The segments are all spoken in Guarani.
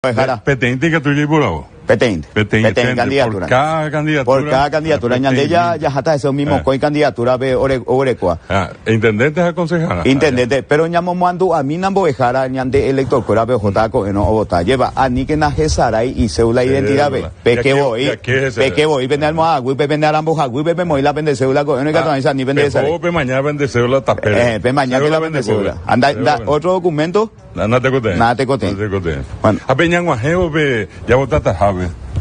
Mbo'ehára. Peteĩnte ikatu jaiporavo. Peteĩnte. Peteĩ Peteĩ etente. candidatura. Por cada candidatura. Por cada candidatura. Ñande Peteĩ ja mínte. jaháta hese umi Eh. mokõi candidatura-pe ore oguerekóva. Ah, intendente ha concejala. Intendente, pero ñamomandu'amína mbo'ehára ñande elector-kuérape ohóta ko'ẽrõ ovota. Jeva, aníkena hesarái icédula identidad-pe. Cédula. Peke Ya que- voi, ya que hesarái. peke voi pende almohada-guýpe, pende aramboha-guýpe pemoĩ la pende cédula ko'ẽrõ ikatu hag̃uáicha ani pende hesarái. Peho pemaña pende cédula tapére. Eh, pemañáke la pende cédula. Anda, nda, otro documento. Na, natekotevẽ. Natekotevẽ. Natekotevẽ. Bueno. Ha pe ñag̃uahẽvo pe javotatahápe,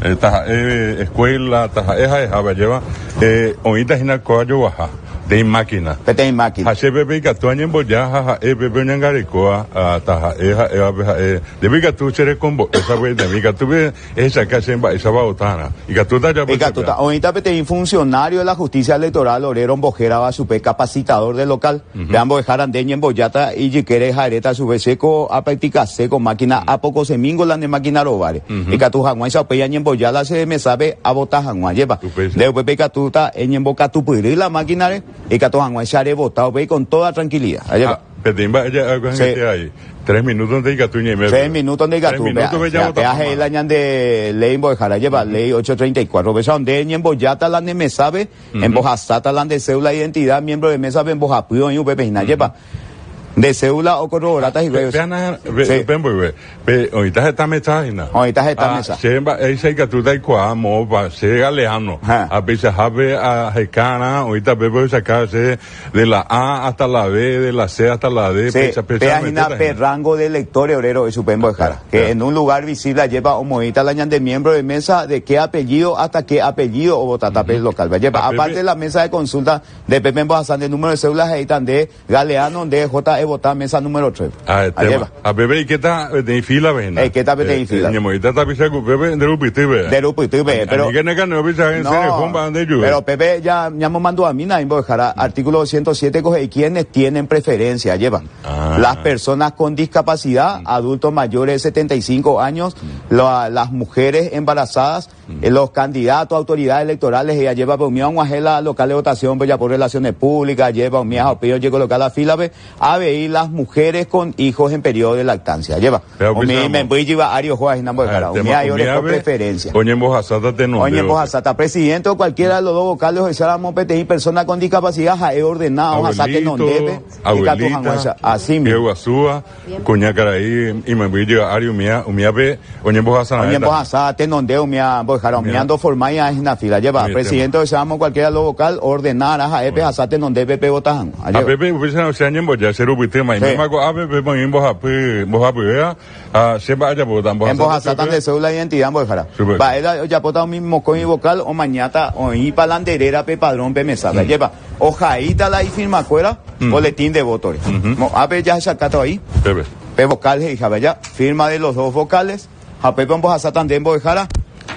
eh, taha'e escuela, taha'e ha'ehápe ajéva, eh, oĩta hína kóa joguaha, peteĩ máquina. Peteĩ máquina. Ha che pépe ikatu añemboja ha ha'e pépe oñangarekóva, ah, taha'e ha'évape ha'e, ndépe ikatu che rekombo'e sapy'aitemi, ikatu pe Ehechauka che mba'éichapa otárã. Ikatúta ajapo chupe. Ikatúta. Oĩta peteĩ funcionario de la Justicia Electoral ore rombohérava chupe capacitador de local. Pe ambo'ehára nde ñembojáta ijykére ha eréta chupe che ko apracticase ko máquina apokosemíngo la ne máquina rováre. Ikatu hag̃uáicha upéi añemboja la che mesápe avota hag̃ua. Ajépa? Upéicha. Nde upépe ikatúta eñembokatupyry la máquinare ikatu hag̃uáicha revota upéi con toda tranquilidad. Ajépa? Ha peteĩ mba'e ja'e Sí. hag̃uaite ai. Tres minutos-nte ikatu ñaime. Tres minutos-nte ikatu. Tres minutos-pe Péa, javotapa. péa he'i la ñande léi mbo'ehára, jeva, léi 834. Upéicha nde ñembojáta la ne mesápe, embohasáta la nde cédula de identidad miembro de mesa-pe mbohapy oĩ upépe hína, jeva. Nde cédula okorroboráta hikuái. Pe, péa pe, Sí. upe mboyve, pe oĩta heta mesa hína. Oĩta heta Ah, mesa. Che mba'éicha ikatúta aikuaa moõpa, che galeano. Ha. Ha peichahápe ahekárã, oĩta pépe ohechaka che De la A hasta la B, de la C hasta la D, Sí, pecha, pecha, péa hína metéta pe hína. rango de electores ore ro'e chupe mbo'ehára, que Ya. en un lugar visible ajépa omoĩta la ñande miembro de mesa de qué apellido hasta qué apellido ovotáta pe local-pe. Ajépa, Ha pépe aparte la mesa de consulta nde pépe embohasa nde número de cédula he'íta nde Galeano, nde J evota mesa número 3-pe. Ha'etéma. Ajépa. Ha pépe eikéta peteĩ fila-pe hína. Eikéta peteĩ fila-pe. Eñemoĩta tapicha kupépe nde rupytýpe. Nde rupytýpe, pero. Aníke ne kane'õ picha No, se reho mba'e nde juve. pero pépe ja ñamomandu'amína imbo'ehára, artículo 107 ko he'i quiénes tienen preferencia, ajépa. Ah. Las personas con discapacidad, adultos mayores de 75 años, la, las mujeres embarazadas, Los candidatos, autoridades electorales he'i ajépa-pe umi og̃uahẽ la local de votación-pe ojapo relaciones públicas, ajépa umi ha upéi ojekoloka la fila-pe, avei las mujeres con hijos en periodo de lactancia, ajépa. Umi imemby ijyva ári ohóva hína mbo'ehára, umi ahí oreko preferencia. Oñembohasáta tenonde. Oñembohasáta. Presidente o cualquiera de los dos vocales ohecháramo peteĩ persona con discapacidad ha'e ordena ohasa tenondépe ikatu hag̃uáicha. Así mismo. Hyeguasúva. Kuña karai imemby ijyva ári umía, umíape oñembohasa raẽta. Oñembohasa tenonde umía mbo'ehára, umía ndoformái ae hína fila. Ajépa, presidente ohechámo cualquiera lo vocal, ordena arã ha'e pehasa tenondépe pevota hag̃ua. Ha pépe upéicharõ che añemboja che rupytýma, iméma ko'ápe pe moĩ mbohapy, mbohapyvéva, ha che mba'e ajapóta, ambohasáta Embohasáta nde cédula de identidad mbo'ehára. Chupe. Mba'épa ojapóta umi mokõi vocal omañáta oĩpa la nde rérape padrón pe mesápe. Ajépa, Ohaíta la ifirmakuéra boletín de voto-re. Mo'ápe jahechakáta vai Pépe. pe vocal he'ihápe aja, firma de los dos vocales, ha pépe ombohasáta nde mbo'ehára,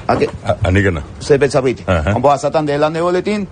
ha que Aníkena. se pechapýite. Ajá. Ombohasáta nde la nde boletín,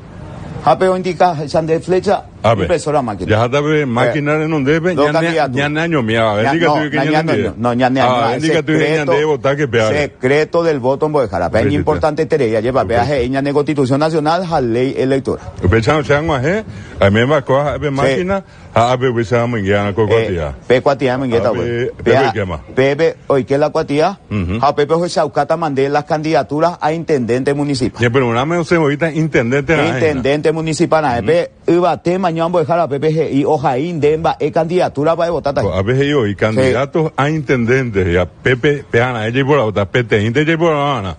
ha pe oindika hecha nde flecha Ápe. impresora máquina. Jaháta pe máquina renondépe, Dos ñane, candidatos. ñane añomiava. Ña- Ndikatúi no, que na ñane ñane ndive. no, ñane Ah, añoa, ndikatúi secreto, ñande vota que péare. secreto del voto mbo'ehára. Péa Upéicha. iñimportanteterei, ajépa, péa Upéicha. he'i ñane Constitución Nacional ha ley electoral. Upéicharõ che ag̃uahẽ, aiméma kóva ha'e pe máquina ha ápe upéicha amoinge ko kuatia. Pe kuatia amoingéta upe. Pépe oikéma. Pépe oike la kuatia ha upépe ohechaukáta mande las candidaturas a intendente municipal. Ñepyrũrãme osẽ voíta intendente raẽ hína. Intendente municipal raẽ. Pe yvate maño ambo'ehára upépe he'i ohai nde mba'e candidatura-pa evotáta hína. Ko'ápe he'i voi candidatos a intendente he'i pépe péva raẽ jaiporavóta, peteĩnte jaiporava'erã.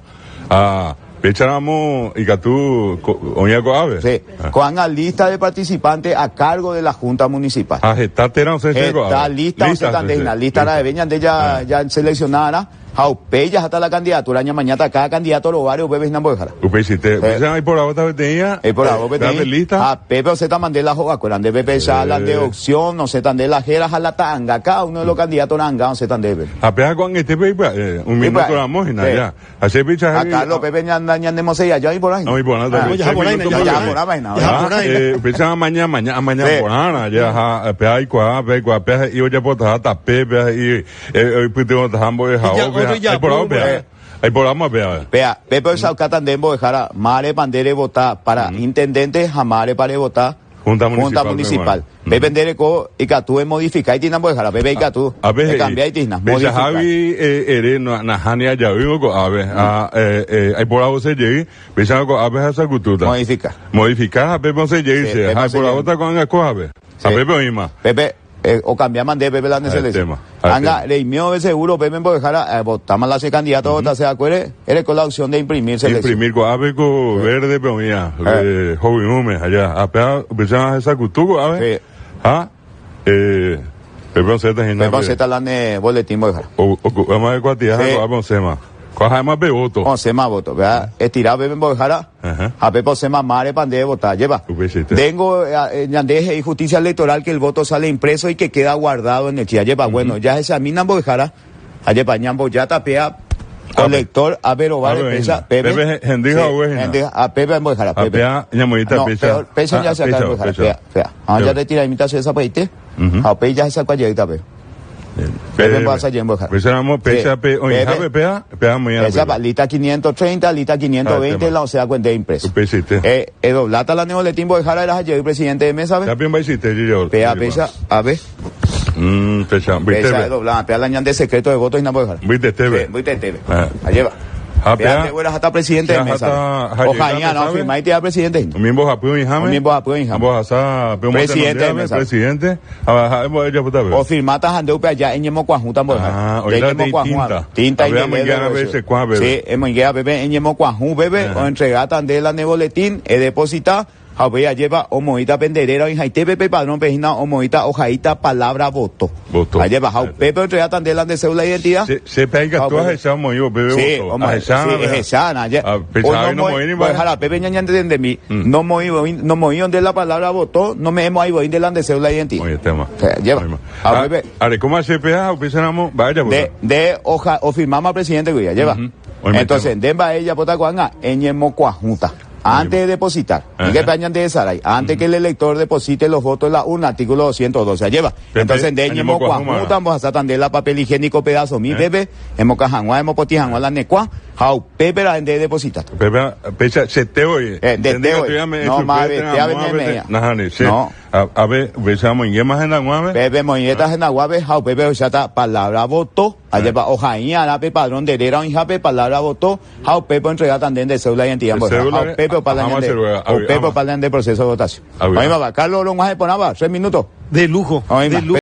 Ha péicharamo ikatu oĩva ko'ápe. Sí. Ko'ág̃a lista de participante a cargo de la Junta Municipal. Ha heta térã osẽ chéve ko'ápe. Heta lista osẽta nde hína. Lista raẽve ñande ja seleccionarã ha upéi jaháta la candidatura, ñamañáta cada candidato rováre upépe hína mbo'ehára. Upeichaite. Upéicha eiporavóta peteĩva. Eiporavo peteĩ. Pépe lista. Ha pépe osẽta mande la hogakuéra. Nde pépe echa la nde opción, osẽta nde la héra ha la ta'anga. Cada uno de los candidatos ra'anga osẽta ndéve. Ha péva ko'ag̃aitépe ipya'e, un minuto ramo hína, ja. Ha che picha Ha he'i. Carlos, pépe ñanemosẽi aja oĩ porã hína. Oĩ porã ta. Jaha porã hína, jaha porã hína. Jaha porã hína. Upéicha amaña, amaña, amaña porãrã, ja, ha péva aikuaa, péva aikuaa, péva he'i ojapotaha tape, péva he'i oipytyvõtaha mbo'ehaópe, ha aiporavo péva. Aiporavóma péva. Péva, pépe ohechaukáta nde mbo'ehára, márepa nde revota para intendente ha márepa revota. Junta Junta Municipal-pe Municipal. g̃uarã. Pépe nde reko ikatu emodifica itina mbo'ehára, pépe ikatu Ápe he'i, ecambia itina, modifica. Peichahágui ere nahániri ajavývo ko'ápe, ha aiporavose jey, péicharõ ko'ápe ha sakutúta. Modifica. Modificar ha pépe osẽ jey Sí, che, pépe ha osẽ jey. aiporavóta ko'ág̃a kóvape, ha Sí. pépe oĩma. Pépe okambiáma nde pépe la ne selección. Ha'etéma, ha'etéma. Ág̃a reimívo seguro pépe mbo'ehára, votáma la che candidato votase hakuére, ereko la opción de imprimir selección. Imprimir ko'ápe ko verde-pe oĩva, hovyũme, allá. Ha péva upéicha hesakutu ko'ápe, Sí. ha pépe osẽta hína Pépe pe osẽta la ne boletín mbo'ehára. Oku'éma kuatia ha Sí. ko'ápe osẽma. Ko'ápe ha'éma pe voto. Osẽma voto. Péva estira pépe mbo'ehára. Ajá. Ha pépe osẽma márepa nde vota, lleva. Upeichaite. Tengo, ñande he'i justicia electoral que el voto sale impreso y que queda guardado en el chía. Lleva, bueno, ya esa mina mbo'ehára, ha lleva, ñambojáta péa colector, a ver, ovar, A ver, pecha, hína. Pepe. Pepe hendy Sí, ha ogue hína. hendy, a Pepe mbo'ehára, A Pepe. péa ñamoĩta No, pecha. peor, pecha ya Ah, se acá pecha, mbo'ehára, pecha. pea, pea. Ah, ya Peor. retira imitación esa paite. Ujú. Ha upéi ya esa cuallerita, pe. Pepe mbohasa jey mbo'ehára. Péicharamo, péicha Sí. pe oĩhápe Pepe. péa, péa moĩha Esa pépe. pa, lista 530, lista 520, Ah, la osea cuenta impreso. Upeichaite. Doblata la neoletín mbo'ehára era jey presidente de mesa, pe. Ya pe mba'eichaite, jejapo. Pea, pecha, a ver. Pecha, Pecha, mbytépe. doblada, pea la ñande secreto de voto y na mbo'ehára. Mbytetépe. Sí, mbytetépe. Ah. Allí va. Ha Pea, pea, te hueras hasta presidente de ya mesa. hasta Ojalá, Jayeta no, sabe. firma y te da presidente. Umi mbohapy oĩháme. Umi mbohapy oĩháme. Mbohasa pe Presidente de omotenondeápe, mesa. presidente. Ha, ha, mbo'e japuta pe. O firmata hande upe allá eñemokuãhũta mbo'ehára. Ah, oĩta peteĩ Eñemokuãhũ tinta. Tinta A ver, y amoinge dedo, pe eso. che kuã peve. Sí, emoinge pepe eñemokuãhũ pepe, Ajá. o entregata nde la ne boletín, e deposita, ha upéi ajépa omoĩta penderéra oĩhaite pepe padrón pe hína omoĩta ohaíta palabra voto. Voto. Ajépa, ha upépe entregáta nde la nde cédula de identidad. Che, che pe ikatu Ha upépe. ahecha omoĩvo pépe Sí, voto. omo- Ahecha, sí, vea. ehechana, aje. Ah, O pechave no no moĩri mba'e. mbo'ehára pépe ñañantendemi, no moĩ voi, no moĩ donde la palabra voto, no me hemos ahí voy delante de cédula de identidad. Oye, tema. O sea, lleva. Oima. A Ah, pepe. arekóma che pe ha upéicharamo, vaya, De, de hoja, o firmamos al presidente, güey, lleva. Ujú. Oime Entonces, tema. de mba ella pota cuanga, eñemocuajuta. Antes de depositar, Ajá. y que peñan de Saray, antes que el elector deposite los votos en la urna, artículo 212, lleva. Pepe, Entonces, de eñemocuajuta. eñemocuajuta, vamos a de la papel higiénico pedazo, mi Eh. bebé, hemos cajanguá, hemos potijangua, la necua, jau, pepe la gente de depositar. Pepe, pecha, che te voy. De te voy. No, ma, ve, te a venir media. Nahani, che. No. A ver, upéicha moinge más en la guave. Pepe moineta en aguave, jau, pepe, o sea, ta, palabra votó. Allá pa, ojaí, arape, padrón de herera, oijape, palabra votó. Jau, pepe, entrega también de cédula de identidad. De Pues, cédula jau, de- pepe, o Ajá, de, Maceruega, o a ver, pepe, ama. o de proceso de votación. A ver, Oye, ama. papá, Carlos Oro, más de Ponaba, 3 minutos. De lujo. Oye, De ma. lujo.